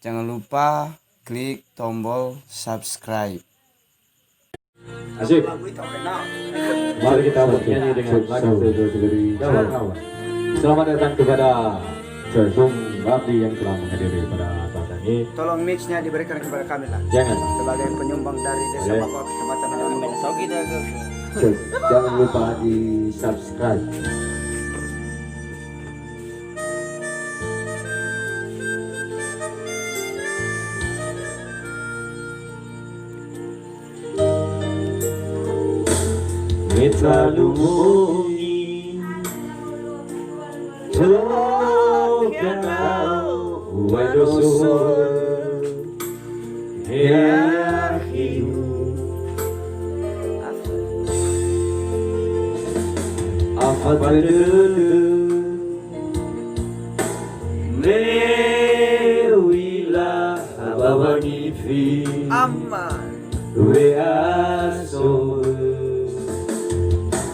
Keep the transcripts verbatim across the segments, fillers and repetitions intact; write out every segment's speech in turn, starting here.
Jangan lupa klik tombol subscribe. Asik. Mari kita bernyanyi dengan lagu dari Jawa. Selamat datang kepada Bung Ramli yang telah menghadiri pada saat ini. Tolong mix-nya diberikan kepada kami lah. Jangan. Sebagai penyumbang dari Desa Bapak, Kecamatan Alam. Jangan lupa di subscribe. Me talu bongi, toga nao wae doso. He akhigu, afa dödö, me u'ila ba wangifi. Aman. We'aso,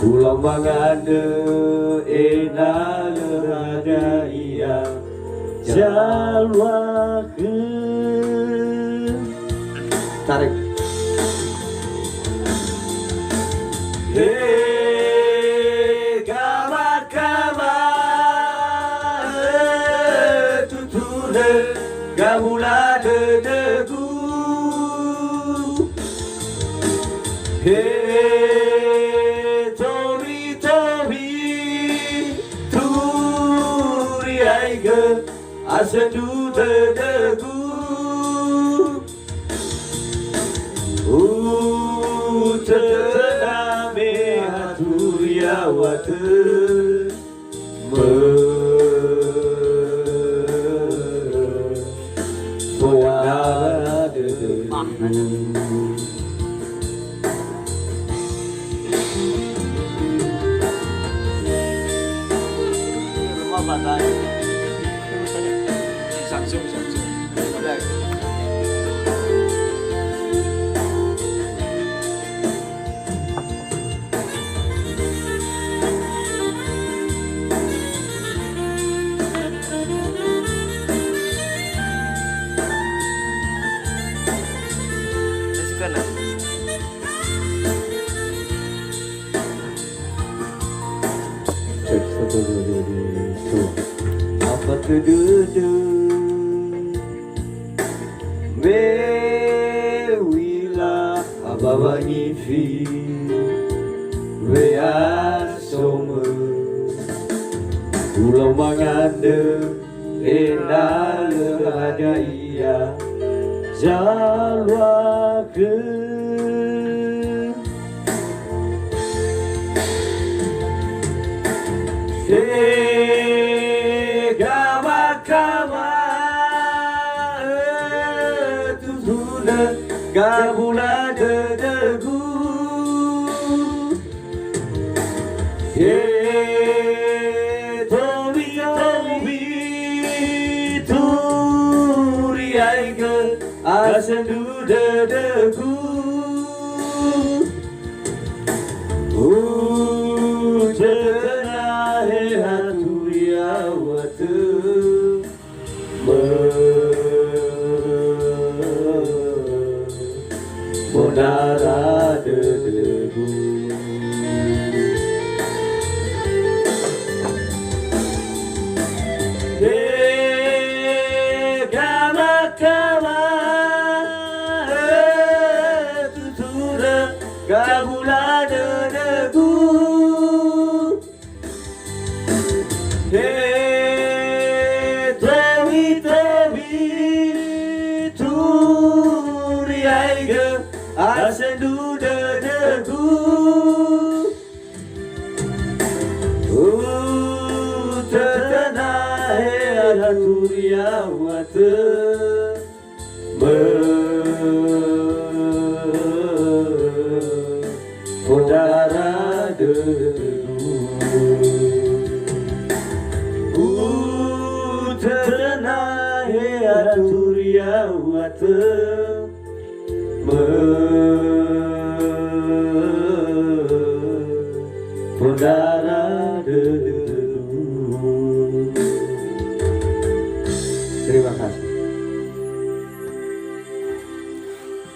ulau mangandrö ena'ö hadia ia. Zalua khö. Tarik. He gama-gama, tutulö gabula dödögu. He towi-towi, turiaigö asöndru dödögu. Utötöna me ha turia watö. Mö-, foa dödögu. Afa tödödö, me u'ila ba wangifi, we'aso mö, ulau mangandrö, ena'ö hadia ia, zalua khö. He gama-gama, tutulö gabula dödögu. He towi-towi, turiaigö asöndru dödögu. Utötöna he ha turia watö. Mö-, modara dödögu. He gama-gama, tutulö gabula dödögu. He towi-towi, turiaigö asöndru dödögu. Utötöna he ha turia watö. Mö-, modara dödögu. Utötöna he ha turia watö. Mö-, modara